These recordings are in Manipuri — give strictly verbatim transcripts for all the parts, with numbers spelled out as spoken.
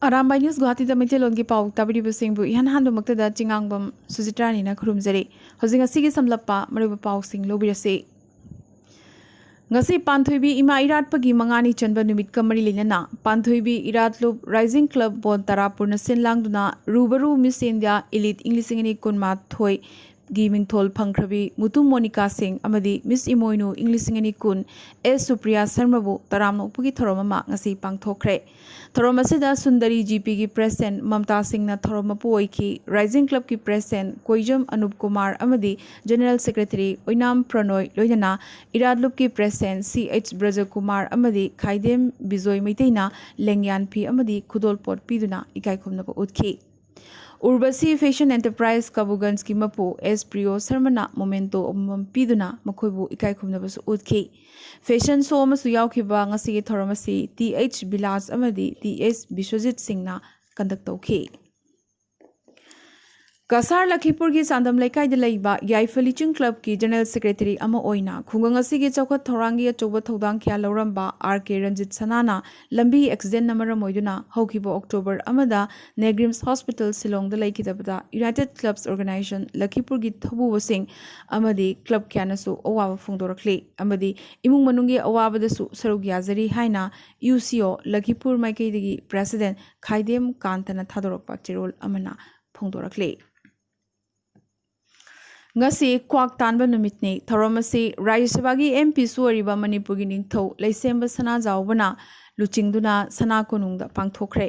ꯑꯔꯥꯝꯕꯥꯏ ꯅ꯭ꯌꯨꯁ ꯒꯨꯋꯥꯍꯥꯇꯤꯗ ꯃꯩꯇꯩꯂꯣꯟꯒꯤ ꯄꯥꯎ ꯇꯥꯕꯤꯔꯤꯕꯁꯤꯡꯕꯨ ꯏꯍꯥꯟ ꯍꯥꯟꯕꯃꯛꯇꯗ ꯆꯤꯉꯥꯡꯕꯝ ꯁꯨꯖꯤꯇ꯭ꯔꯥꯅꯤꯅ ꯈꯨꯔꯨꯝꯖꯔꯤ꯫ ꯍꯧꯖꯤꯛ ꯉꯁꯤꯒꯤ ꯁꯝꯂꯞꯄ ꯃꯔꯨꯑꯣꯏꯕ ꯄꯥꯎꯁꯤꯡ ꯂꯧꯕꯤꯔꯁꯤ꯫ ꯉꯁꯤ ꯄꯥꯟꯊꯣꯏꯕꯤ ꯏꯃꯥ ꯏꯔꯥꯠꯄꯒꯤ ꯃꯉꯥꯅꯤ ꯆꯟꯕ ꯅꯨꯃꯤꯠꯀ ꯃꯔꯤ ꯂꯩꯅꯅ ꯄꯥꯟꯊꯣꯏꯕꯤ ꯏꯔꯥꯠꯂꯨꯞ ꯔꯥꯏꯖꯤꯡ ꯀ꯭ꯂꯕ ꯕꯣꯟ ꯇꯔꯥꯄꯨꯔꯅ ꯁꯤꯟ ꯂꯥꯡꯗꯨꯅ ꯔꯨꯕꯔꯨ ꯃꯤꯁ ꯏꯟꯗꯤꯌꯥ ꯏꯂꯤꯠ ꯏꯪ ꯂꯤꯁꯤꯡ ꯑꯅꯤ ꯀꯨꯟꯃꯥꯊꯣꯏꯒꯤ ꯃꯤꯡꯊꯣꯜ ꯐꯪꯈ꯭ꯔꯕꯤ ꯃꯨꯇꯨꯝ ꯃꯣꯅꯤꯀꯥ ꯁꯤꯡ ꯑꯃꯗꯤ ꯃꯤꯁ ꯏꯃꯣꯏꯅꯨ ꯏꯪ ꯂꯤꯁꯤꯡ ꯑꯅꯤ ꯀꯨꯟ ꯑꯦꯁ ꯁꯨꯄ꯭ꯔꯤꯌꯥ ꯁꯔꯃꯕꯨ ꯇꯔꯥꯝꯅ ꯑꯣꯛꯄꯒꯤ ꯊꯧꯔꯝ ꯑꯃ ꯉꯁꯤ ꯄꯥꯡꯊꯣꯛꯈ꯭ꯔꯦ꯫ ꯊꯧꯔꯝ ꯑꯁꯤꯗ ꯁꯨꯟꯗꯔꯤ ꯖꯤꯄꯤꯒꯤ ꯄ꯭ꯔꯦꯁꯤꯗꯦꯟ ꯃꯝꯇꯥ ꯁꯤꯡꯅ ꯊꯧꯔꯝ ꯃꯄꯨ ꯑꯣꯏꯈꯤ꯫ ꯔꯥꯏꯖꯤꯡ ꯀ꯭ꯂꯕꯀꯤ ꯄ꯭ꯔꯦꯁꯤꯗꯦꯟ ꯀꯣꯏꯖꯝ ꯑꯅꯨꯞ ꯀꯨꯃꯥꯔ ꯑꯃꯗꯤ ꯖꯦꯅꯔꯦꯜ ꯁꯦꯀ꯭ꯔꯦꯇꯔꯤ ꯑꯣꯏꯅꯥꯝ ꯄ꯭ꯔꯅꯣꯏ ꯂꯣꯏꯅꯅ ꯏꯔꯥꯠꯂꯨꯞꯀꯤ ꯄ꯭ꯔꯦꯁꯤꯗꯦꯟ ꯁꯤ ꯑꯩꯆ ꯕ꯭ꯔꯖꯀꯨꯃꯥꯔ ꯑꯃꯗꯤ ꯈꯥꯏꯗꯦꯝ ꯕꯤꯖꯣꯏ ꯃꯩꯇꯩꯅ ꯂꯦꯡꯌꯥꯟ ꯐꯤ ꯑꯃꯗꯤ ꯈꯨꯗꯣꯜꯄꯣꯠ ꯄꯤꯗꯨꯅ ꯏꯀꯥꯏꯈꯨꯝꯅꯕ ꯎꯠꯈꯤ꯫ ꯎꯔꯕꯁꯤ ꯐꯦꯁꯟ ꯑꯦꯟꯇꯔꯄ꯭ꯔꯥꯏꯖ ꯀꯥꯕꯨꯒꯟꯖꯀꯤ ꯃꯄꯨ ꯑꯦꯁ ꯄ꯭ꯔꯤꯌꯣ ꯁꯔꯃꯅ ꯃꯣꯃꯦꯟꯇꯣ ꯑꯃꯃꯝ ꯄꯤꯗꯨꯅ ꯃꯈꯣꯏꯕꯨ ꯏꯀꯥꯏꯈꯨꯝꯅꯕꯁꯨ ꯎꯠꯈꯤ꯫ ꯐꯦꯁꯟ ꯁꯣ ꯑꯃꯁꯨ ꯌꯥꯎꯈꯤꯕ ꯉꯁꯤꯒꯤ ꯊꯧꯔꯝ ꯑꯁꯤ ꯇꯤ ꯑꯩꯆ ꯕꯤꯂꯥꯁ ꯑꯃꯗꯤ ꯇꯤ ꯑꯦꯁ ꯕꯤꯁ꯭ꯋꯖꯤꯠ ꯁꯤꯡꯅ ꯀꯟꯗꯛ ꯇꯧꯈꯤ꯫ ꯀꯁꯥꯔ ꯂꯈꯤꯄꯨꯔꯒꯤ ꯆꯥꯟꯗꯝ ꯂꯩꯀꯥꯏꯗ ꯂꯩꯕ ꯌꯥꯏꯐ ꯂꯤꯆꯤꯡ ꯀ꯭ꯂꯕꯀꯤ ꯖꯦꯅꯔꯦꯜ ꯁꯦꯀ꯭ꯔꯦꯇꯔꯤ ꯑꯃ ꯑꯣꯏꯅ ꯈꯨꯡꯒꯪ ꯑꯁꯤꯒꯤ ꯆꯥꯎꯈꯠ ꯊꯧꯔꯥꯡꯒꯤ ꯑꯆꯧꯕ ꯊꯧꯗꯥꯡ ꯀꯌꯥ ꯂꯧꯔꯝꯕ ꯑꯥꯔ ꯀꯦ ꯔꯟꯖꯤꯠ ꯁꯅꯥꯅ ꯂꯝꯕꯤ ꯑꯦꯛꯁꯤꯗꯦꯟꯅ ꯃꯔꯝ ꯑꯣꯏꯗꯨꯅ ꯍꯧꯈꯤꯕ ꯑꯣꯛꯇꯣꯕꯔ ꯑꯃꯗ ꯅꯦꯒ꯭ꯔꯤꯝꯁ ꯍꯣꯁꯄꯤꯇꯥꯜ ꯁꯤꯂꯣꯡꯗ ꯂꯩꯈꯤꯗꯕꯗ ꯌꯨꯅꯥꯏꯇꯦꯗ ꯀ꯭ꯂꯕꯁ ꯑꯣꯔꯒꯅꯥꯏꯖꯦꯁꯟ ꯂꯈꯤꯄꯨꯔꯒꯤ ꯊꯧꯕꯨꯕꯁꯤꯡ ꯑꯃꯗꯤ ꯀ꯭ꯂꯕ ꯀꯌꯥꯅꯁꯨ ꯑꯋꯥꯕ ꯐꯣꯡꯗꯣꯔꯛꯂꯤ ꯑꯃꯗꯤ ꯏꯃꯨꯡ ꯃꯅꯨꯡꯒꯤ ꯑꯋꯥꯕꯗꯁꯨ ꯁꯔꯨꯛ ꯌꯥꯖꯔꯤ ꯍꯥꯏꯅ ꯌꯨ ꯁꯤ ꯑꯣ ꯂꯈꯤꯄꯨꯔ ꯃꯥꯏꯀꯩꯗꯒꯤ ꯄ꯭ꯔꯦꯁꯤꯗꯦꯟ ꯈꯥꯏꯗꯦꯝ ꯀꯥꯟꯇꯅ ꯊꯥꯗꯣꯔꯛꯄ ꯆꯦꯔꯣꯜ ꯑꯃꯅ ꯐꯣꯡꯗꯣꯔꯛꯂꯤ꯫ ꯉꯁꯤ ꯀ꯭ꯋꯥꯛ ꯇꯥꯟꯕ ꯅꯨꯃꯤꯠꯅꯤ꯫ ꯊꯧꯔꯝ ꯑꯁꯤ ꯔꯥꯖ꯭ꯌ ꯁꯚꯥꯒꯤ ꯑꯦꯝ ꯄꯤꯁꯨ ꯑꯣꯏꯔꯤꯕ ꯃꯅꯤꯄꯨꯔꯒꯤ ꯅꯤꯡꯊꯧ ꯂꯩꯁꯦꯝꯕ ꯁꯅꯥꯖꯥꯎꯕꯅ ꯂꯨꯆꯤꯡꯗꯨꯅ ꯁꯅꯥ ꯀꯣꯅꯨꯡꯗ ꯄꯥꯡꯊꯣꯛꯈ꯭ꯔꯦ꯫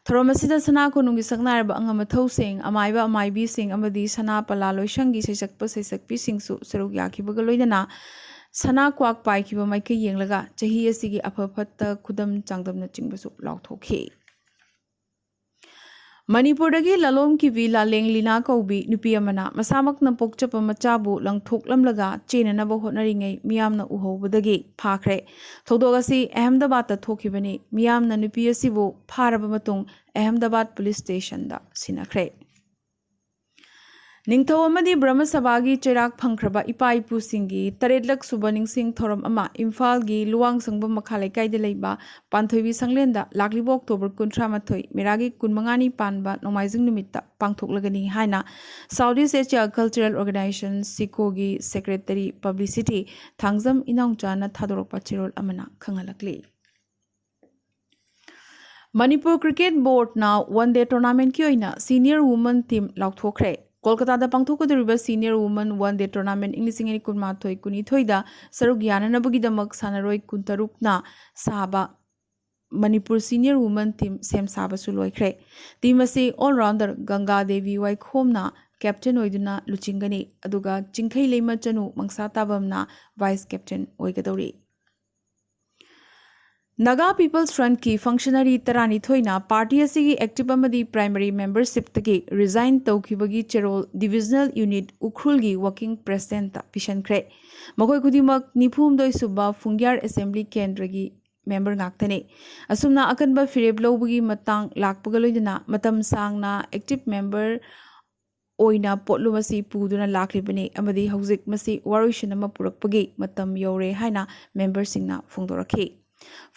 ꯊꯧꯔꯝ ꯑꯁꯤꯗ ꯁꯅꯥ ꯀꯣꯅꯨꯡꯒꯤ ꯁꯛꯅꯥꯏꯔꯕ ꯑꯉꯝ ꯑꯊꯧꯁꯤꯡ, ꯑꯃꯥꯏꯕ ꯑꯃꯥꯏꯕꯤꯁꯤꯡ ꯑꯃꯗꯤ ꯁꯅꯥ ꯄꯂꯥ ꯂꯣꯏꯁꯪꯒꯤ ꯁꯩꯁꯛꯄ ꯁꯩꯁꯛꯄꯤꯁꯤꯡꯁꯨ ꯁꯔꯨꯛ ꯌꯥꯈꯤꯕꯒ ꯂꯣꯏꯅꯅ ꯁꯅꯥ ꯀ꯭ꯋꯥꯛ ꯄꯥꯏꯈꯤꯕ ꯃꯥꯏꯀꯩ ꯌꯦꯡꯂꯒ ꯆꯍꯤ ꯑꯁꯤꯒꯤ ꯑꯐ ꯐꯠꯇ ꯈꯨꯗꯝ ꯆꯥꯡꯗꯝꯅꯆꯤꯡꯕꯁꯨ ꯂꯥꯎꯊꯣꯛꯈꯤ꯫ ꯃꯅꯤꯄꯨꯔꯗꯒꯤ ꯂꯂꯣꯝ ꯀꯤꯕꯤ ꯂꯥꯂꯦꯡ ꯂꯤꯅꯥ ꯀꯧꯕꯤ ꯅꯨꯄꯤ ꯑꯃꯅ ꯃꯁꯥꯃꯛꯅ ꯄꯣꯛꯆꯕ ꯃꯆꯥꯕꯨ ꯂꯪꯊꯣꯛꯂꯝꯂꯒ ꯆꯦꯟꯅꯅꯕ ꯍꯣꯠꯅꯔꯤꯉꯩ ꯃꯤꯌꯥꯝꯅ ꯎꯍꯧꯕꯗꯒꯤ ꯐꯥꯈ꯭ꯔꯦ꯫ ꯊꯧꯗꯣꯛ ꯑꯁꯤ ꯑꯍꯃꯗꯕꯥꯗꯇ ꯊꯣꯛꯈꯤꯕꯅꯤ꯫ ꯃꯤꯌꯥꯝꯅ ꯅꯨꯄꯤ ꯑꯁꯤꯕꯨ ꯐꯥꯔꯕ ꯃꯇꯨꯡ ꯑꯍꯃꯗꯕꯥꯗ ꯄꯨꯂꯤꯁ ꯁ꯭ꯇꯦꯁꯟꯗ ꯁꯤꯟꯅꯈ꯭ꯔꯦ꯫ ꯅꯤꯡꯊꯧ ꯑꯃꯗꯤ ꯕ꯭ꯔꯍꯃ ꯁꯚꯥꯒꯤ ꯆꯩꯔꯥꯛ ꯐꯪꯈ꯭ꯔꯕ ꯏꯄꯥ ꯏꯄꯨꯁꯤꯡꯒꯤ ꯇꯔꯦꯠꯂꯛ ꯁꯨꯕ ꯅꯤꯡꯁꯤꯡ ꯊꯧꯔꯝ ꯑꯃ ꯏꯝꯐꯥꯜꯒꯤ ꯂꯨꯋꯥꯡꯁꯪꯕꯝ ꯃꯈꯥ ꯂꯩꯀꯥꯏꯗ ꯂꯩꯕ ꯄꯥꯟꯊꯣꯏꯕꯤ ꯁꯪꯂꯦꯟꯗ ꯂꯥꯛꯂꯤꯕ ꯑꯣꯛꯇꯣꯕꯔ ꯀꯨꯟꯊ꯭ꯔꯥ ꯃꯥꯊꯣꯏ, ꯃꯦꯔꯥꯒꯤ ꯀꯨꯟꯃꯉꯥꯅꯤ ꯄꯥꯟꯕ ꯅꯣꯡꯃꯥꯏꯖꯤꯡ ꯅꯨꯃꯤꯠꯇ ꯄꯥꯡꯊꯣꯛꯂꯒꯅꯤ ꯍꯥꯏꯅ South East Asia Cultural Organization, ꯁꯤꯀꯣꯒꯤ ꯁꯦꯀ꯭ꯔꯦꯇꯔꯤ ꯄꯕ꯭ꯂꯤꯁꯤꯇꯤ ꯊꯥꯡꯖꯝ ꯏꯅꯥꯎꯆꯥꯅ ꯊꯥꯗꯣꯔꯛꯄ ꯆꯦꯔꯣꯜ ꯑꯃꯅ ꯈꯪꯍꯜꯂꯛꯂꯤ꯫ ꯃꯅꯤꯄꯨꯔ ꯀ꯭ꯔꯤꯀꯦꯠ ꯕꯣꯔꯗꯅ ꯋꯥꯟ ꯗꯦ ꯇꯣꯔꯅꯥꯃꯦꯟꯠꯀꯤ ꯑꯣꯏꯅ ꯁꯤꯅꯤꯌꯔ ꯋꯨꯃꯟ ꯇꯤꯝ ꯂꯥꯎꯊꯣꯛꯈ꯭ꯔꯦ꯫ ꯀꯣꯜꯀꯇꯥꯗ ꯄꯥꯡꯊꯣꯛꯀꯗꯧꯔꯤꯕ senior women one day tournament ꯏꯪ ꯂꯤꯁꯤꯡ ꯑꯅꯤ ꯀꯨꯟꯃꯥꯊꯣꯏ ꯀꯨꯟꯅꯤꯊꯣꯏꯗ ꯁꯔꯨꯛ ꯌꯥꯅꯅꯕꯒꯤꯗꯃꯛ ꯁꯥꯟꯅꯔꯣꯏ ꯀꯨꯟꯇꯔꯨꯛꯅ ꯁꯥꯕ ꯃꯅꯤꯄꯨꯔ ꯁꯤꯅꯤꯌꯔ ꯋꯨꯃꯟ ꯇꯤꯝ ꯁꯦꯝ ꯁꯥꯕꯁꯨ ꯂꯣꯏꯈ꯭ꯔꯦ꯫ ꯇꯤꯝ ꯑꯁꯤ ꯑꯣꯜ ꯔꯥꯎꯟꯗꯔ ꯒꯪꯒꯥ ꯗꯦꯕꯤ ꯋꯥꯏꯈꯣꯝꯅ ꯀꯦꯞꯇꯦꯟ ꯑꯣꯏꯗꯨꯅ ꯂꯨꯆꯤꯡꯒꯅꯤ, ꯑꯗꯨꯒ ꯆꯤꯡꯈꯩ ꯂꯩꯃ ꯆꯅꯨ ꯃꯪꯁꯥ ꯇꯥꯕꯝꯅ ꯚꯥꯏꯁ ꯀꯦꯞꯇꯦꯟ ꯑꯣꯏꯒꯗꯧꯔꯤ꯫ ꯅꯥꯒꯥ ꯄꯤꯄꯜꯁ ꯐ꯭ꯔꯟꯠꯀꯤ ꯐꯪꯁꯅꯔꯤ ꯇꯔꯥꯅꯤꯊꯣꯏꯅ ꯄꯥꯔꯇꯤ ꯑꯁꯤꯒꯤ ꯑꯦꯛꯇꯤꯚ ꯑꯃꯗꯤ ꯄ꯭ꯔꯥꯏꯃꯔꯤ ꯃꯦꯝꯕꯔꯁꯤꯞꯇꯒꯤ ꯔꯤꯖꯥꯏꯟ ꯇꯧꯈꯤꯕꯒꯤ ꯆꯦꯔꯣꯜ ꯗꯤꯕꯤꯖꯅꯦꯜ ꯌꯨꯅꯤꯠ ꯎꯈ꯭ꯔꯨꯜꯒꯤ ꯋꯥꯔꯀꯤꯡ ꯄ꯭ꯔꯦꯁꯤꯗꯦꯟꯠꯇ ꯄꯤꯁꯟꯈ꯭ꯔꯦ꯫ ꯃꯈꯣꯏ ꯈꯨꯗꯤꯡꯃꯛ ꯅꯤꯐꯨꯍꯨꯝꯗꯣꯏ ꯁꯨꯕ ꯐꯨꯡꯌꯥꯔ ꯑꯦꯁꯦꯝꯕ꯭ꯂꯤ ꯀꯦꯟꯗ꯭ꯔꯒꯤ ꯃꯦꯝꯕꯔ ꯉꯥꯛꯇꯅꯤ꯫ ꯑꯁꯨꯝꯅ ꯑꯀꯟꯕ ꯐꯤꯔꯦꯞ ꯂꯧꯕꯒꯤ ꯃꯇꯥꯡ ꯂꯥꯛꯄꯒ ꯂꯣꯏꯅꯅ ꯃꯇꯝ ꯁꯥꯡꯅ ꯑꯦꯛꯇꯤꯚ ꯃꯦꯝꯕꯔ ꯑꯣꯏꯅ ꯄꯣꯠꯂꯨꯝ ꯑꯁꯤ ꯄꯨꯗꯨꯅ ꯂꯥꯛꯂꯤꯕꯅꯤ ꯑꯃꯗꯤ ꯍꯧꯖꯤꯛ ꯃꯁꯤ ꯋꯥꯔꯣꯏꯁꯤꯟ ꯑꯃ ꯄꯨꯔꯛꯄꯒꯤ ꯃꯇꯝ ꯌꯧꯔꯦ ꯍꯥꯏꯅ ꯃꯦꯝꯕꯔꯁꯤꯡꯅ ꯐꯣꯡꯗꯣꯔꯛꯈꯤ꯫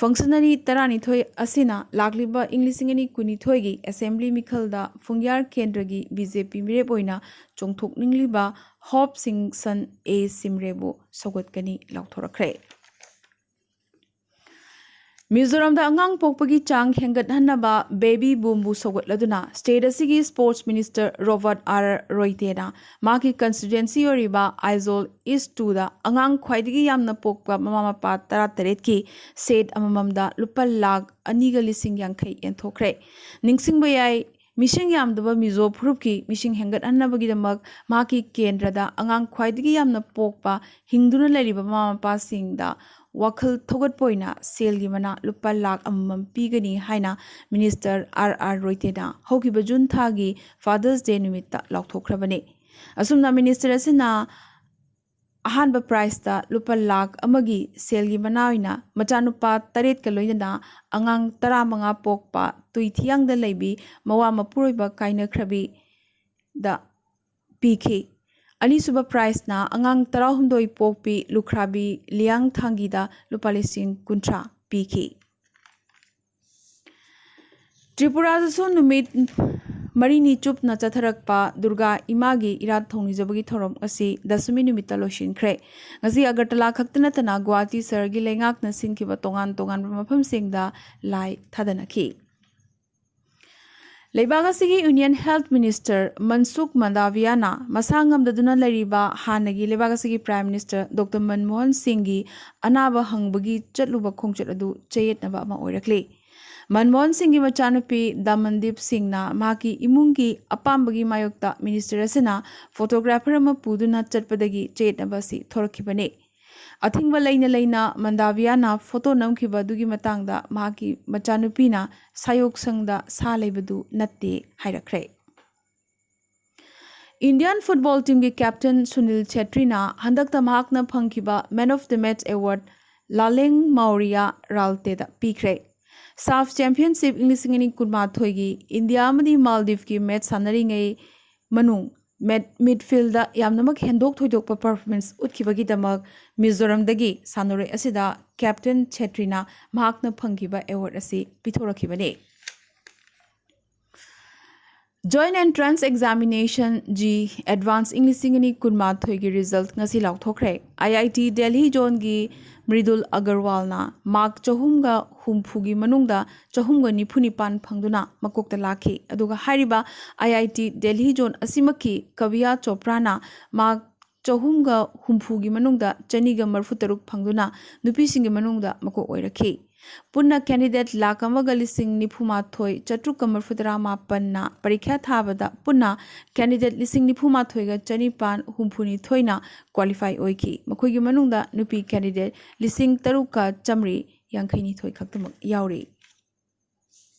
ꯐꯪꯁꯅꯔꯤ ꯇꯔꯥꯅꯤꯊꯣꯏ ꯑꯁꯤꯅ ꯂꯥꯛꯂꯤꯕ ꯏꯪ ꯂꯤꯁꯤꯡ ꯑꯅꯤ ꯀꯨꯟꯅꯤꯊꯣꯏꯒꯤ ꯑꯦꯁꯦꯝꯕ꯭ꯂꯤ ꯃꯤꯈꯜꯗ ꯐꯨꯡꯌꯥꯔ ꯀꯦꯟꯗ꯭ꯔꯒꯤ ꯕꯤ ꯖꯦ ꯄꯤ ꯃꯤꯔꯦꯞ ꯑꯣꯏꯅ ꯆꯣꯡꯊꯣꯛꯅꯤꯡꯂꯤꯕ ꯍꯣꯞ ꯁꯤꯡꯁꯟ ꯑꯦ ꯁꯤꯝꯔꯦꯕꯨ ꯁꯧꯒꯠꯀꯅꯤ ꯂꯥꯎꯊꯣꯔꯛꯈ꯭ꯔꯦ꯫ ꯃꯤꯖꯣꯔꯥꯝꯗ ꯑꯉꯥꯡ ꯄꯣꯛꯄꯒꯤ ꯆꯥꯡ ꯍꯦꯟꯒꯠꯍꯟꯅꯕ ꯕꯦꯕꯤ ꯕꯨꯝꯕꯨ ꯁꯧꯒꯠꯂꯗꯨꯅ ꯁ꯭ꯇꯦꯠ ꯑꯁꯤꯒꯤ ꯁ꯭ꯄꯣꯔꯠꯁ ꯃꯤꯅꯤꯁꯇꯔ ꯔꯣꯕꯥꯔꯠ ꯑꯥꯔ ꯔꯣꯏꯇꯦꯅ ꯃꯍꯥꯛꯀꯤ ꯀꯟꯁꯇꯤꯇ꯭ꯋꯦꯟꯁꯤ ꯑꯣꯏꯔꯤꯕ ꯑꯥꯏꯖꯣꯜ ꯏꯁ ꯇꯨꯗ ꯑꯉꯥꯡ ꯈ꯭ꯋꯥꯏꯗꯒꯤ ꯌꯥꯝꯅ ꯄꯣꯛꯄ ꯃꯃꯥ ꯃꯄꯥ ꯇꯔꯥꯇꯔꯦꯠꯀꯤ ꯁꯦꯠ ꯑꯃꯃꯝꯗ ꯂꯨꯄꯥ ꯂꯥꯈ ꯑꯅꯤꯒ ꯂꯤꯁꯤꯡ ꯌꯥꯡꯈꯩ ꯌꯦꯟꯊꯣꯛꯈ꯭ꯔꯦ꯫ ꯅꯤꯡꯁꯤꯡꯕ ꯌꯥꯏ, ꯃꯤꯁꯤꯡ ꯌꯥꯝꯗꯕ ꯃꯤꯖꯣ ꯐꯨꯔꯨꯞꯀꯤ ꯃꯤꯁꯤꯡ ꯍꯦꯟꯒꯠꯍꯟꯅꯕꯒꯤꯗꯃꯛ ꯃꯍꯥꯛꯀꯤ ꯀꯦꯟꯗ꯭ꯔꯗ ꯑꯉꯥꯡ ꯈ꯭ꯋꯥꯏꯗꯒꯤ ꯌꯥꯝꯅ ꯄꯣꯛꯄ ꯍꯤꯡꯗꯨꯅ ꯂꯩꯔꯤꯕ ꯃꯃꯥ ꯃꯄꯥꯁꯤꯡꯗ ꯋꯥꯈꯜ ꯊꯧꯒꯠꯄ ꯑꯣꯏꯅ ꯁꯦꯜꯒꯤ ꯃꯅꯥ ꯂꯨꯄꯥ ꯂꯥꯈ ꯑꯃꯃꯝ ꯄꯤꯒꯅꯤ ꯍꯥꯏꯅ ꯃꯤꯅꯤꯁꯇꯔ ꯑꯥꯔ ꯑꯥꯔ ꯔꯣꯏꯇꯦꯅ ꯍꯧꯈꯤꯕ ꯖꯨꯟ ꯊꯥꯒꯤ ꯐꯥꯗꯔꯁ ꯗꯦ ꯅꯨꯃꯤꯠꯇ ꯂꯥꯎꯊꯣꯛꯈ꯭ꯔꯕꯅꯤ꯫ ꯑꯁꯨꯝꯅ ꯃꯤꯅꯤꯁꯇꯔ ꯑꯁꯤꯅ ꯑꯍꯥꯟꯕ ꯄ꯭ꯔꯥꯏꯖꯇ ꯂꯨꯄꯥ ꯂꯥꯈ ꯑꯃꯒꯤ ꯁꯦꯜꯒꯤ ꯃꯅꯥ ꯑꯣꯏꯅ ꯃꯆꯥꯅꯨꯄꯥ ꯇꯔꯦꯠꯀ ꯂꯣꯏꯅꯅ ꯑꯉꯥꯡ ꯇꯔꯥꯃꯉꯥ ꯄꯣꯛꯄ ꯇꯨꯏꯊꯤꯌꯥꯡꯗ ꯂꯩꯕꯤ ꯃꯋꯥ ꯃꯄꯨꯔꯣꯏꯕ ꯀꯥꯏꯅꯈ꯭ꯔꯕꯤꯗ ꯄꯤꯈꯤ꯫ ꯑꯅꯤꯁꯨꯕ prizeꯅ ꯑꯉꯥꯡ ꯇꯔꯥꯍꯨꯝꯗꯣꯏ ꯄꯣꯛꯄꯤ ꯂꯨꯈ꯭ꯔꯥꯕꯤ ꯂꯤꯌꯥꯡꯊꯥꯡꯒꯤꯗ ꯂꯨꯄꯥ ꯂꯤꯁꯤꯡ ꯀꯨꯟꯊ꯭ꯔꯥ ꯄꯤꯈꯤ꯫ ꯇ꯭ꯔꯤꯄꯨꯔꯥꯗꯁꯨ ꯅꯨꯃꯤꯠ ꯃꯔꯤꯅꯤ ꯆꯨꯞꯅ ꯆꯠꯊꯔꯛꯄ ꯗꯨꯔꯒꯥ ꯏꯃꯥꯒꯤ ꯏꯔꯥꯠ ꯊꯧꯅꯤꯖꯕꯒꯤ ꯊꯧꯔꯝ ꯑꯁꯤ ꯗꯁꯃꯤ ꯅꯨꯃꯤꯠꯇ ꯂꯣꯏꯁꯤꯟꯈ꯭ꯔꯦ꯫ ꯉꯁꯤ ꯑꯒꯔꯇꯂꯥ ꯈꯛꯇ ꯅꯠꯇꯅ ꯒꯨꯋꯥꯍꯥꯇꯤ ꯁꯍꯔꯒꯤ ꯂꯩꯉꯥꯛꯅ ꯁꯤꯟꯈꯤꯕ ꯇꯣꯉꯥꯟ ꯇꯣꯉꯥꯟꯕ ꯃꯐꯝꯁꯤꯡꯗ ꯂꯥꯏ ꯊꯥꯗꯅꯈꯤ꯫ ꯂꯩꯕꯥꯛ ꯑꯁꯤꯒꯤ Union Health Minister ꯃꯟꯁꯨꯈ ꯃꯟꯗꯥꯚꯤꯌꯥꯅ ꯃꯁꯥ ꯉꯝꯗꯗꯨꯅ ꯂꯩꯔꯤꯕ ꯍꯥꯟꯅꯒꯤ ꯂꯩꯕꯥꯛ ꯑꯁꯤꯒꯤ Prime Minister Doctor ꯃꯟꯃꯣꯍꯟ ꯁꯤꯡꯒꯤ ꯑꯅꯥꯕ ꯍꯪꯕꯒꯤ ꯆꯠꯂꯨꯕ ꯈꯣꯡꯆꯠ ꯑꯗꯨ ꯆꯌꯦꯠꯅꯕ ꯑꯃ ꯑꯣꯏꯔꯛꯂꯤ꯫ ꯃꯟꯃꯣꯍꯟ ꯁꯤꯡꯒꯤ ꯃꯆꯥꯅꯨꯄꯤ ꯗꯃꯟꯗꯤꯞ ꯁꯤꯡꯅ ꯃꯍꯥꯛꯀꯤ ꯏꯃꯨꯡꯒꯤ ꯑꯄꯥꯝꯕꯒꯤ ꯃꯥꯌꯣꯛꯇ minister ꯑꯁꯤꯅ photographer ꯑꯃ ꯄꯨꯗꯨꯅ ꯆꯠꯄꯗꯒꯤ ꯆꯌꯦꯠꯅꯕ ꯑꯁꯤ ꯊꯣꯔꯛꯈꯤꯕꯅꯤ꯫ ꯑꯊꯤꯡꯕ ꯂꯩꯅ ꯂꯩꯅ ꯃꯟꯗꯥꯚꯤꯌꯥꯅ photo ꯅꯝꯈꯤꯕ ꯑꯗꯨꯒꯤ ꯃꯇꯥꯡꯗ ꯃꯍꯥꯛꯀꯤ ꯃꯆꯥꯅꯨꯄꯤꯅ ꯁꯥꯌꯣꯛꯁꯪꯗ ꯁꯥ ꯂꯩꯕꯗꯨ ꯅꯠꯇꯦ ꯍꯥꯏꯔꯛꯈ꯭ꯔꯦ꯫ Indian football teamꯒꯤ captain ꯁꯨꯅꯤꯜ ꯆꯦꯇ꯭ꯔꯤꯅ ꯍꯟꯗꯛꯇ ꯃꯍꯥꯛꯅ ꯐꯪꯈꯤꯕ Man of the Match award ꯂꯥꯂꯦꯡ Maurya ꯔꯥꯜꯇꯦꯗ ꯄꯤꯈ꯭ꯔꯦ꯫ SAFF Championship ꯏꯪ ꯂꯤꯁꯤꯡ ꯑꯅꯤ ꯀꯨꯟꯃꯥꯊꯣꯏꯒꯤ ꯏꯟꯗꯤꯌꯥ ꯑꯃꯗꯤ ꯃꯥꯜꯗꯤꯞꯀꯤ match ꯁꯥꯟꯅꯔꯤꯉꯩ ꯃꯅꯨꯡ ꯃꯦꯠ-, midfieldꯗ ꯌꯥꯝꯅꯃꯛ ꯍꯦꯟꯗꯣꯛ ꯊꯣꯏꯗꯣꯛꯄ performance ꯎꯠꯈꯤꯕꯒꯤꯗꯃꯛ ꯃꯤꯖꯣꯔꯝꯗꯒꯤ ꯁꯥꯟꯅꯔꯣꯏ ꯑꯁꯤꯗ captain ꯆꯦꯇ꯭ꯔꯤꯅ ꯃꯍꯥꯛꯅ ꯐꯪꯈꯤꯕ award ꯑꯁꯤ ꯄꯤꯊꯣꯔꯛꯈꯤꯕꯅꯤ꯫ Joint Entrance Examination, JEE Advance ꯏꯪ ꯂꯤꯁꯤꯡ ꯑꯅꯤ ꯀꯨꯟꯃꯥꯊꯣꯏꯒꯤ result ꯉꯁꯤ ꯂꯥꯎꯊꯣꯛꯈ꯭ꯔꯦ꯫ IIT Delhi zoneꯒꯤ ꯃ꯭ꯔꯤꯗꯨꯜ ꯑꯒꯔꯋꯥꯜꯅ mark ꯆꯍꯨꯝꯒ ꯍꯨꯝꯐꯨꯒꯤ ꯃꯅꯨꯡꯗ ꯆꯍꯨꯝꯒ ꯅꯤꯐꯨ ꯅꯤꯄꯥꯟ ꯐꯪꯗꯨꯅ ꯃꯀꯣꯛꯇ ꯂꯥꯛꯈꯤ꯫ ꯑꯗꯨꯒ ꯍꯥꯏꯔꯤꯕ IIT Delhi zone ꯑꯁꯤꯃꯛꯀꯤ ꯀꯕꯤꯌꯥ ꯆꯣꯄ꯭ꯔꯥꯅ mark ꯆꯍꯨꯝꯒ ꯍꯨꯝꯐꯨꯒꯤ ꯃꯅꯨꯡꯗ ꯆꯅꯤꯒ ꯃꯔꯤꯐꯨ ꯇꯔꯨꯛ ꯐꯪꯗꯨꯅ ꯅꯨꯄꯤꯁꯤꯡꯒꯤ ꯃꯅꯨꯡꯗ ꯃꯀꯣꯛ ꯑꯣꯏꯔꯛꯈꯤ꯫ ꯄꯨꯟꯅ candidate ꯂꯥꯈ ꯑꯃꯒ ꯂꯤꯁꯤꯡ ꯅꯤꯐꯨ ꯃꯥꯊꯣꯏ ꯆꯥꯇ꯭ꯔꯨꯛꯀ ꯃꯔꯤꯐꯨ ꯇꯔꯥ ꯃꯥꯄꯟꯅ ꯄꯔꯤꯈ꯭ꯌꯥ ꯊꯥꯕꯗ ꯄꯨꯟꯅ candidate ꯂꯤꯁꯤꯡ ꯅꯤꯐꯨ ꯃꯥꯊꯣꯏꯒ ꯆꯅꯤꯄꯥꯟ ꯍꯨꯝꯐꯨ ꯅꯤꯊꯣꯏꯅ qualify ꯑꯣꯏꯈꯤ꯫ ꯃꯈꯣꯏꯒꯤ ꯃꯅꯨꯡꯗ ꯅꯨꯄꯤ candidate ꯂꯤꯁꯤꯡ ꯇꯔꯨꯛꯀ ꯆꯥꯃꯔꯤ ꯌꯥꯡꯈꯩ ꯅꯤꯊꯣꯏ ꯈꯛꯇꯃꯛ ꯌꯥꯎꯔꯤ꯫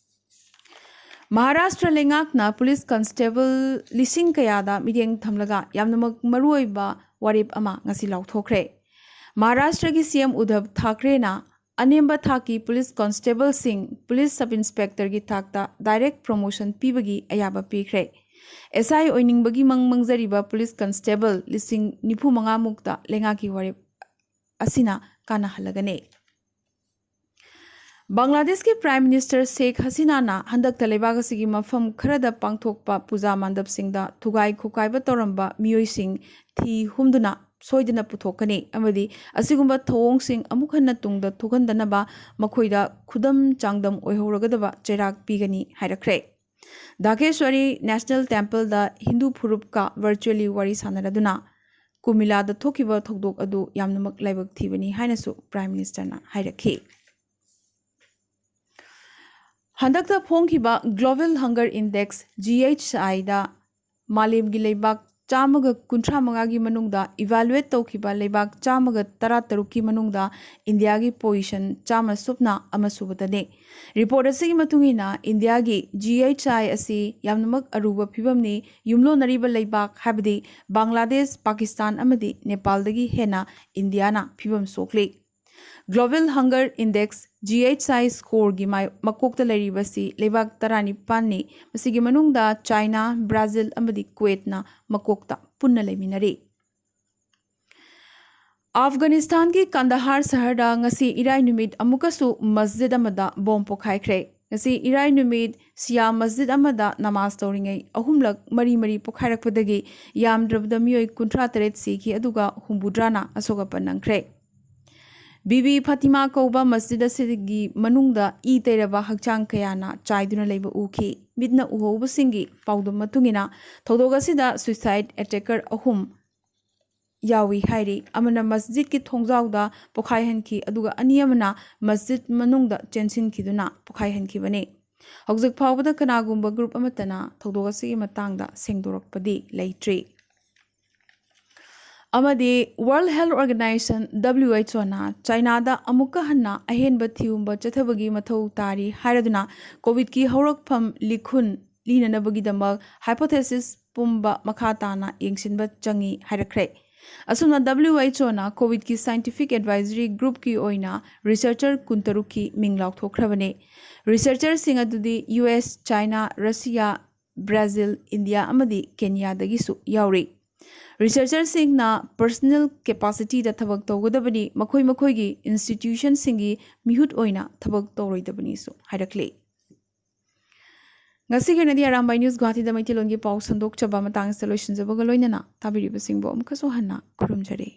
ꯃꯍꯥꯔꯥꯁꯇ꯭ꯔ ꯂꯩꯉꯥꯛꯅ police constable ꯂꯤꯁꯤꯡ ꯀꯌꯥꯗ ꯃꯤꯠꯌꯦꯡ ꯊꯝꯂꯒ ꯌꯥꯝꯅꯃꯛ ꯃꯔꯨꯑꯣꯏꯕ ꯋꯥꯔꯦꯞ ꯑꯃ ꯉꯁꯤ ꯂꯥꯎꯊꯣꯛꯈ꯭ꯔꯦ꯫ ꯃꯍꯥꯔꯥꯁꯇ꯭ꯔꯒꯤ CM ꯎꯗꯙꯕ ꯊꯥꯀ꯭ꯔꯦꯅ ꯑꯅꯦꯝꯕ ꯊꯥꯛꯀꯤ police constableꯁꯤꯡ police sub inspectorꯒꯤ ꯊꯥꯛꯇ direct promotion ꯄꯤꯕꯒꯤ ꯑꯌꯥꯕ ꯄꯤꯈ꯭ꯔꯦ꯫ ꯑꯦꯁ ꯑꯥꯏ ꯑꯣꯏꯅꯤꯡꯕꯒꯤ ꯃꯪ ꯃꯪꯖꯔꯤꯕ ꯄꯨꯂꯤꯁ ꯀꯟꯁꯇꯦꯕꯜ ꯂꯤꯁꯤꯡ ꯅꯤꯐꯨ ꯃꯉꯥ ꯃꯨꯛꯇ ꯂꯩꯉꯥꯛꯀꯤ ꯋꯥꯔꯦꯞ ꯑꯁꯤꯅ ꯀꯥꯟꯅꯍꯜꯂꯒꯅꯤ꯫ ꯕꯪꯒ꯭ꯂꯥꯗꯦꯁꯀꯤ ꯄ꯭ꯔꯥꯏꯝ ꯃꯤꯅꯤꯁꯇꯔ ꯁꯦꯈ ꯍꯁꯤꯅꯥꯅ ꯍꯟꯗꯛꯇ ꯂꯩꯕꯥꯛ ꯑꯁꯤꯒꯤ ꯃꯐꯝ ꯈꯔꯗ ꯄꯥꯡꯊꯣꯛꯄ ꯄꯨꯖꯥ ꯃꯥꯟꯗꯞꯁꯤꯡꯗ ꯊꯨꯒꯥꯏ ꯈꯣꯀꯥꯏꯕ ꯇꯧꯔꯝꯕ ꯃꯤꯑꯣꯏꯁꯤꯡ ꯊꯤ ꯍꯨꯝꯗꯨꯅ ꯁꯣꯏꯗꯅ ꯄꯨꯊꯣꯛꯀꯅꯤ ꯑꯃꯗꯤ ꯑꯁꯤꯒꯨꯝꯕ ꯊꯧꯑꯣꯡꯁꯤꯡ ꯑꯃꯨꯛ ꯍꯟꯅ ꯇꯨꯡꯗ ꯊꯣꯛꯍꯟꯗꯅꯕ ꯃꯈꯣꯏꯗ ꯈꯨꯗꯝ ꯆꯥꯡꯗꯝ ꯑꯣꯏꯍꯧꯔꯒꯗꯕ ꯆꯩꯔꯥꯛ ꯄꯤꯒꯅꯤ ꯍꯥꯏꯔꯛꯈ꯭ꯔꯦ꯫ ꯙꯥꯀꯦꯁ꯭ꯋꯥꯔꯤ ꯅꯦꯁꯅꯦꯜ ꯇꯦꯝꯄꯜꯗ ꯍꯤꯟꯗꯨ ꯐꯨꯔꯨꯞꯀ ꯚꯔꯆꯨꯑꯦꯂꯤ ꯋꯥꯔꯤ ꯁꯥꯟꯅꯔꯗꯨꯅ ꯀꯨꯃꯤꯂꯥꯗ ꯊꯣꯛꯈꯤꯕ ꯊꯧꯗꯣꯛ ꯑꯗꯨ ꯌꯥꯝꯅꯃꯛ ꯂꯥꯏꯕꯛ ꯊꯤꯕꯅꯤ ꯍꯥꯏꯅꯁꯨ ꯄ꯭ꯔꯥꯏꯝ ꯃꯤꯅꯤꯁꯇꯔꯅ ꯍꯥꯏꯔꯛꯈꯤ꯫ ꯍꯟꯗꯛꯇ ꯐꯣꯡꯈꯤꯕ ꯒ꯭ꯂꯣꯕꯦꯜ ꯍꯪꯒꯔ ꯏꯟꯗꯦꯛꯁ ꯖꯤ ꯑꯩꯆ ꯑꯥꯏꯗ ꯃꯥꯂꯦꯝꯒꯤ ꯂꯩꯕꯥꯛ ꯆꯥꯝꯃꯒ ꯀꯨꯟꯊ꯭ꯔꯥ ꯃꯉꯥꯒꯤ ꯃꯅꯨꯡꯗ ꯏꯚꯥꯂꯨꯑꯦꯠ ꯇꯧꯈꯤꯕ ꯂꯩꯕꯥꯛ ꯆꯥꯝꯃꯒ ꯇꯔꯥ ꯇꯔꯨꯛꯀꯤ ꯃꯅꯨꯡꯗ ꯏꯟꯗꯤꯌꯥꯒꯤ ꯄꯣꯖꯤꯁꯟ ꯆꯥꯝꯃ ꯁꯨꯞꯅ ꯑꯃ ꯁꯨꯕꯗꯅꯤ꯫ ꯔꯤꯄꯣꯔꯠ ꯑꯁꯤꯒꯤ ꯃꯇꯨꯡ ꯏꯟꯅ ꯏꯟꯗꯤꯌꯥꯒꯤ ꯖꯤ ꯑꯩꯆ ꯑꯥꯏ ꯑꯁꯤ ꯌꯥꯝꯅꯃꯛ ꯑꯔꯨꯕ ꯐꯤꯕꯝꯅꯤ꯫ ꯌꯨꯝꯂꯣꯟꯅꯔꯤꯕ ꯂꯩꯕꯥꯛ ꯍꯥꯏꯕꯗꯤ ꯕꯪꯒ꯭ꯂꯥꯗꯦꯁ, ꯄꯥꯀꯤꯁꯇꯥꯟ ꯑꯃꯗꯤ ꯅꯦꯄꯥꯜꯗꯒꯤ ꯍꯦꯟꯅ ꯏꯟꯗꯤꯌꯥꯅ ꯐꯤꯕꯝ ꯁꯣꯛꯂꯤ꯫ ꯒ꯭ꯂꯣꯕꯦꯜ ꯍꯪꯒꯔ ꯏꯟꯗꯦꯛꯁ ꯖꯤ ꯑꯩꯆ ꯑꯥꯏ ꯁ꯭ꯀꯣꯔꯒꯤ ꯃꯥꯏ-, ꯃꯀꯣꯛꯇ ꯂꯩꯔꯤꯕꯁꯤ ꯂꯩꯕꯥꯛ ꯇꯔꯥꯅꯤꯄꯥꯟꯅꯤ꯫ ꯃꯁꯤꯒꯤ ꯃꯅꯨꯡꯗ ꯆꯥꯏꯅꯥ, ꯕ꯭ꯔꯥꯖꯤꯜ ꯑꯃꯗꯤ ꯀꯨꯋꯦꯠꯅ ꯃꯀꯣꯛꯇ ꯄꯨꯟꯅ ꯂꯩꯃꯤꯟꯅꯔꯤ꯫ ꯑꯐꯒꯥꯅꯤꯁꯇꯥꯟꯒꯤ ꯀꯟꯗꯍꯥꯔ ꯁꯍꯔꯗ ꯉꯁꯤ ꯏꯔꯥꯏ ꯅꯨꯃꯤꯠ ꯑꯃꯨꯛꯀꯁꯨ ꯃꯁꯖꯤꯗ ꯑꯃꯗ ꯕꯣꯝ ꯄꯣꯈꯥꯏꯈ꯭ꯔꯦ꯫ ꯉꯁꯤ ꯏꯔꯥꯏ ꯅꯨꯃꯤꯠ ꯁꯤꯌꯥ ꯃꯁꯖꯤꯗ ꯑꯃꯗ ꯅꯃꯥꯖ ꯇꯧꯔꯤꯉꯩ ꯑꯍꯨꯝꯂꯛ ꯃꯔꯤ ꯃꯔꯤ ꯄꯣꯈꯥꯏꯔꯛꯄꯗꯒꯤ ꯌꯥꯝꯗ꯭ꯔꯕꯗ ꯃꯤꯑꯣꯏ ꯀꯨꯟꯊ꯭ꯔꯥ ꯇꯔꯦꯠ ꯁꯤꯈꯤ, ꯑꯗꯨꯒ ꯍꯨꯝꯐꯨꯇꯔꯥꯅ ꯑꯁꯣꯛ ꯑꯄꯟ ꯅꯪꯈ꯭ꯔꯦ꯫ ꯕꯤꯕꯤ ꯐꯥꯇꯤꯃꯥ ꯀꯧꯕ ꯃꯁꯖꯤꯗ ꯑꯁꯤꯒꯤ ꯃꯅꯨꯡꯗ ꯏ ꯇꯩꯔꯕ ꯍꯛꯆꯥꯡ ꯀꯌꯥꯅ ꯆꯥꯏꯗꯨꯅ ꯂꯩꯕ ꯎꯈꯤ꯫ ꯃꯤꯠꯅ ꯎꯍꯧꯕꯁꯤꯡꯒꯤ ꯄꯥꯎꯗꯝ ꯃꯇꯨꯡ ꯏꯟꯅ ꯊꯧꯗꯣꯛ ꯑꯁꯤꯗ ꯁ꯭ꯋꯤꯁꯥꯏꯗ ꯑꯦꯇꯦꯀꯔ ꯑꯍꯨꯝ ꯌꯥꯎꯏ ꯍꯥꯏꯔꯤ꯫ ꯑꯃꯅ ꯃꯁꯖꯤꯗꯀꯤ ꯊꯣꯡꯖꯥꯎꯗ ꯄꯣꯈꯥꯏꯍꯟꯈꯤ, ꯑꯗꯨꯒ ꯑꯅꯤ ꯑꯃꯅ ꯃꯁꯖꯤꯗ ꯃꯅꯨꯡꯗ ꯆꯦꯟꯁꯤꯟꯈꯤꯗꯨꯅ ꯄꯣꯈꯥꯏꯍꯟꯈꯤꯕꯅꯤ꯫ ꯍꯧꯖꯤꯛ ꯐꯥꯎꯕꯗ ꯀꯅꯥꯒꯨꯝꯕ ꯒ꯭ꯔꯨꯞ ꯑꯃꯠꯇꯅ ꯊꯧꯗꯣꯛ ꯑꯁꯤꯒꯤ ꯃꯇꯥꯡꯗ ꯁꯦꯡꯗꯣꯔꯛꯄꯗꯤ ꯂꯩꯇ꯭ꯔꯤ꯫ ꯑꯃꯗꯤ World Health Organization, W H O ꯅ ꯆꯥꯏꯅꯥꯗ ꯑꯃꯨꯛꯀ ꯍꯟꯅ ꯑꯍꯦꯟꯕ ꯊꯤꯎꯝꯕ ꯆꯠꯊꯕꯒꯤ ꯃꯊꯧ ꯇꯥꯔꯤ ꯍꯥꯏꯔꯗꯨꯅ ꯀꯣꯚꯤꯗꯀꯤ ꯍꯧꯔꯛꯐꯝ ꯂꯤꯈꯨꯟ ꯂꯤꯅꯅꯕꯒꯤꯗꯃꯛ ꯍꯥꯏꯄꯣꯊꯦꯁꯤꯁ ꯄꯨꯝꯕ ꯃꯈꯥ ꯇꯥꯅ ꯌꯦꯡꯁꯤꯟꯕ ꯆꯪꯏ ꯍꯥꯏꯔꯛꯈ꯭ꯔꯦ꯫ ꯑꯁꯨꯝꯅ W H O ꯅ ꯀꯣꯚꯤꯗꯀꯤ ꯁꯥꯏꯟꯇꯤꯐꯤꯛ ꯑꯦꯗꯚꯥꯏꯖꯔꯤ ꯒ꯭ꯔꯨꯞꯀꯤ ꯑꯣꯏꯅ ꯔꯤꯁꯔꯆꯔ ꯀꯨꯟꯇꯔꯨꯛꯀꯤ ꯃꯤꯡ ꯂꯥꯎꯊꯣꯛꯈ꯭ꯔꯕꯅꯤ꯫ ꯔꯤꯁꯔꯆꯔꯁꯤꯡ ꯑꯗꯨꯗꯤ U S, China, Russia, Brazil, India ꯑꯃꯗꯤ ꯀꯦꯅꯤꯌꯥꯗꯒꯤꯁꯨ ꯌꯥꯎꯔꯤ꯫ ꯔꯤꯁꯔꯆꯔꯁꯤꯡꯅ ꯄꯔꯁꯣꯅꯦꯜ ꯀꯦꯄꯥꯁꯤꯇꯤꯗ ꯊꯕꯛ ꯇꯧꯒꯗꯕꯅꯤ, ꯃꯈꯣꯏ ꯃꯈꯣꯏꯒꯤ ꯏꯟꯁꯇꯤꯇ꯭ꯌꯨꯁꯟꯁꯤꯡꯒꯤ ꯃꯤꯍꯨꯠ ꯑꯣꯏꯅ ꯊꯕꯛ ꯇꯧꯔꯣꯏꯗꯕꯅꯤꯁꯨ ꯍꯥꯏꯔꯛꯂꯤ꯫ ꯉꯁꯤꯒꯤ ꯑꯣꯏꯅꯗꯤ ꯑꯔꯥꯝꯕꯥꯏ ꯅ꯭ꯌꯨꯁ ꯒꯨꯋꯥꯍꯥꯇꯤꯗ ꯃꯩꯇꯩꯂꯣꯟꯒꯤ ꯄꯥꯎ ꯁꯟꯗꯣꯛꯆꯕ ꯃꯇꯥꯡ ꯑꯁꯤꯗ ꯂꯣꯏꯁꯤꯟꯖꯕꯒ ꯂꯣꯏꯅꯅ ꯇꯥꯕꯤꯔꯤꯕꯁꯤꯡꯕꯨ ꯑꯃꯨꯛꯀꯁꯨ ꯍꯟꯅ ꯈꯨꯔꯨꯝꯖꯔꯤ꯫